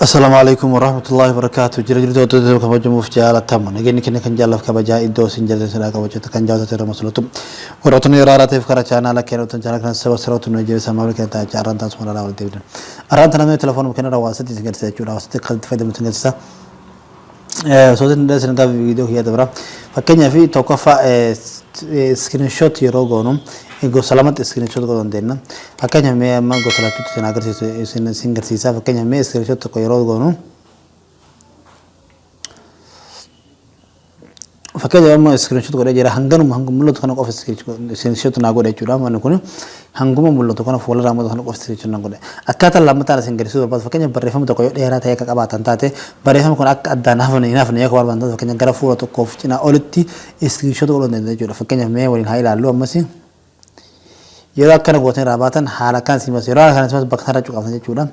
Assalaamu alaikum warahmatullahi wabarakatuh. Jira jirtu hordoftoota kabajamuuf jaalatamu. Nageenyi keenya kan jaalaaf kabajaa iddoo isin jirtan silaa kabachoota kan jaalatu irra masalatu. Warrootni yeroo haaraa ta'eef karaa chaanaala keenya dhuftan chaanaala kana saba sirootu nu jabeessa maamila keenya ta'a carraan taasisuu malaa walitti deebiin. Arraan tana mee telefoonuma keenya irraa waa sadi isin garsiisa jechuudha. Waa sadi kan itti fayyadamu isin garsiisa. Soosii isin gaafa viidiyoo kiyya dabra. Fakkeenyaaf tokkoffaa screenshot yeroo goonu gosa lamatti screenshot godhuu dandeenya. Fakkeenyaaf mee amma gosa lachuutti isin agarsiisu isin isin garsiisa. Fakkeenyaaf mee screenshot tokko yeroo goonu, fakkeenyaaf amma screenshot godhee jira. Hanganuma hanguma mul'atu kana qofa screenshot naa godhe jechuudha. Manni kun hanguma mul'atu kana, fuula mul'atu kana qofa screenshot naa godhe. Akkaataa lammataan isin garsiisuu barbaadu, fakkeenyaaf barreeffama tokko yoo dheeraa ta'e akka qabaatan taate, barreeffama kun akka addaan hafne hin hafne yoo barbaadan taate, fakkeenyaaf gara fuula tokkoof cinaa olitti screenshot godhuu dandeenya jechuudha. Fakkeenyaaf mee waliin haa ilaallu. Ammas yeroo akkana gootan irraa baatan haala kan simas, yeroo haala kana simas bakka kanarra cuqaaftan jechuudha.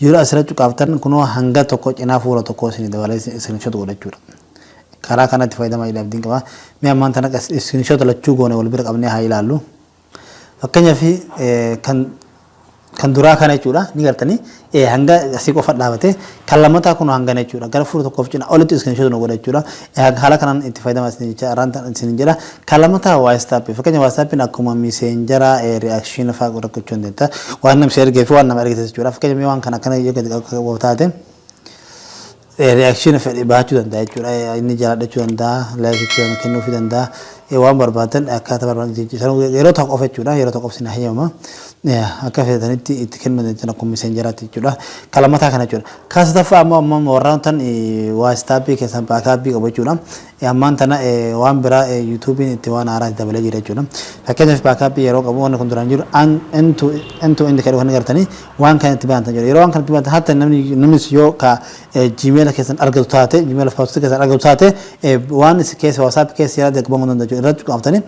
Yeroo asirra cuqaaftan kunoo hanga tokko cinaa fuula tokko isin dabalee screenshot godha jechuudha. Karaa kanatti fayyadamaa jedhee abdiin qaba. Mee ammaan tana screenshot lachuu goone wal bira qabnee haa ilaallu. Fakkeenyaaf kan duraa kana jechuudha, ni gartanii, hanga asii qofa dhaabate. Kan lammataa kun hangana jechuudha, gara fuula tokkoof cina olitti screenshot nu godha jechuudha. Haala kanaan itti fayyadamaa isin jecha arraan isin jedha. Kan lammataa WhatsApp. Fakkeenya WhatsAppiin akkuma Messenger reaction fa'aa godhachuu dandeetta, waan namni ergee fi waan nama ergite jechuudha. Fakkeenya mee waan kana akkana yoo gadi qabu taate, reaction fedhe baachuu danda'a jechuudha. Inni jaalladhachuu danda'a, like kennuufii danda'a, waan barbaadan akkaataa barbaadan yeroo tokko qofa jechuudha. Yeroo tokko qofa isin hayyamama, akka fedhatanitti itti kennuu dandeessan akkuma Messengeraatti jechuudha. Kan lammataa kana jechuudha. Kan sadaffaa ammoo amma warraan tan WhatsApp keessan backup qabu jechuudha. Ammaan tana waan biraa YouTubeiin itti waan haaraa dabalee jira jechuudha. Fakkeenyaaf backup yeroo qabu, wanni kun duraan jiru end to end to end kan kan gartanii waan kana itti baantan jiru. Yeroo waan kana itti baantan, hatta namni namnis yoo ka Gmail keessan argatu taate, Gmail password keessan argatu taate, waan isin keessa WhatsApp keessa yaada qabamuu danda'a jechuudha. Irratti qabatanii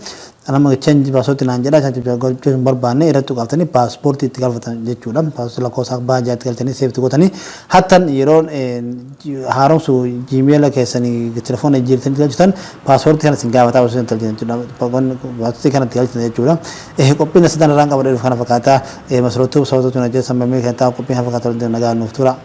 nama change password naan jedha, change gochuu hin barbaanne irratti qabatanii password itti galfatan jechuudha. Password lakkoofsa abbaa jaatti galchanii save gootanii, hattan yeroo haaromsu Gmail keessanii telefoona jijjiirtanii galchitan, password kana isin gaafataa osoo hin galchitan jechuudha. Password kana itti galchitan jechuudha. Qophiin asitti irraan qabadhe kana fakkaata. Masarootuu sababatu na jecha sammamee kan taa'u qophiin kana fakkaata. Nagaa nuuf tura.